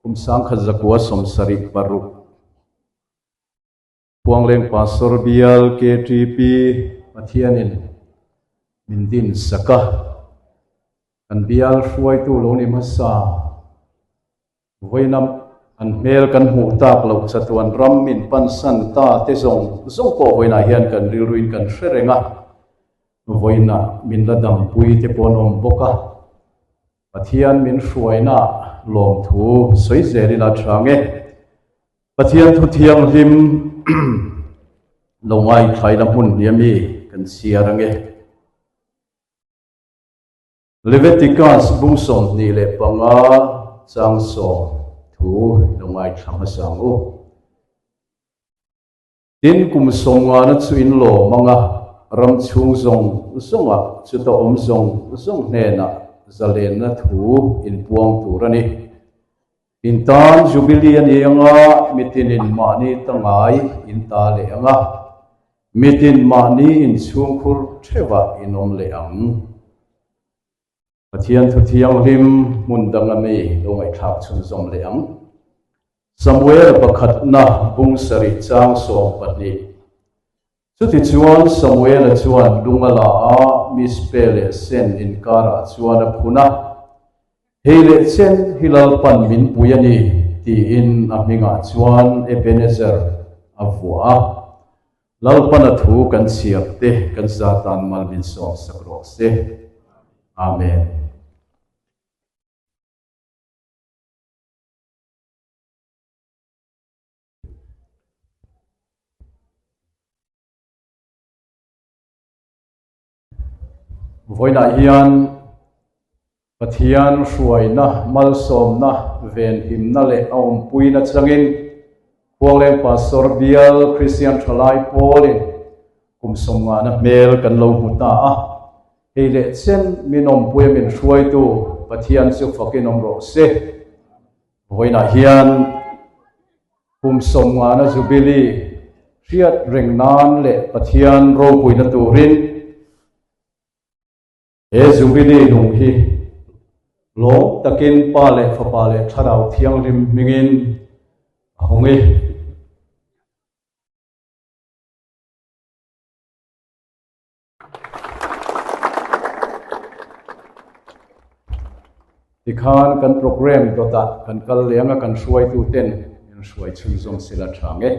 Kum 1976 Khuangleng Pastor Bial KTP Pathianin min din sak a, kan bial hruaitu lo ni hmasa vawiina an hmel kan hmuh tak loh chatuan ram min pansan ta te zawng zawng pawh vawiinah hian kan rilruin kan hre reng a, vawiina min la dampui te pawh an awm bawk a. Pathian min hruaina lawmthu sawi zelin a tha nge? Pathian thu thianghlim lo ngaithlaina hmun hi a mi kan chhiar ange. Leviticus bung 25 chang 10 thu lo ngaithla hmasa ang u. Tin, kum 50na chu in lawm anga ram chhung zawng zawngah chuta awm zawng zawng hnenah zalenna thu in puang tur a ni. In tan Jubilee a ni anga mitin in mahni ta ngai in ta leh anga mitin mahni in chhungkhur theuhah in awm leh ang. Pathian thu thianghlim hmun dang a mi lo ngaihthlak chhunzawm leh ang. Samuel pakhatna bung sarih chang 12. Chutichuan Samuela chuan lung a la a, Mizpe leh Sen inkarah chuan a phun a. Hei leh chen hi Lalpan min pui a ni, tiin a hmingah chuan Ebenezer a vuah a. Lalpan a thu kan chhiar te kan zatan mal min sawm sak rawh se. Amen. Vawiinah hian Pathian hruaina, malsawmna, venhimna leh a awmpuina changin Khuangleng Pastor Bial Kristian Thalai Pawlin kum 50na hmel kan lo hmu ta a. Hei leh chen min awmpuia min hruaitu Pathian chu fakin awm rawh se. Vawiinah hian kum 50na Jubilee hriat reng nan leh Pathian ropuina turin he Jubilee lung hi lawm takin Pa leh Fapa leh Thlarau Thianghlim hmingin a hawng e. Tikhan kan program dawtah kan kal leng a, kan hruaitu ten min hruai chhunzawm sela tha nge.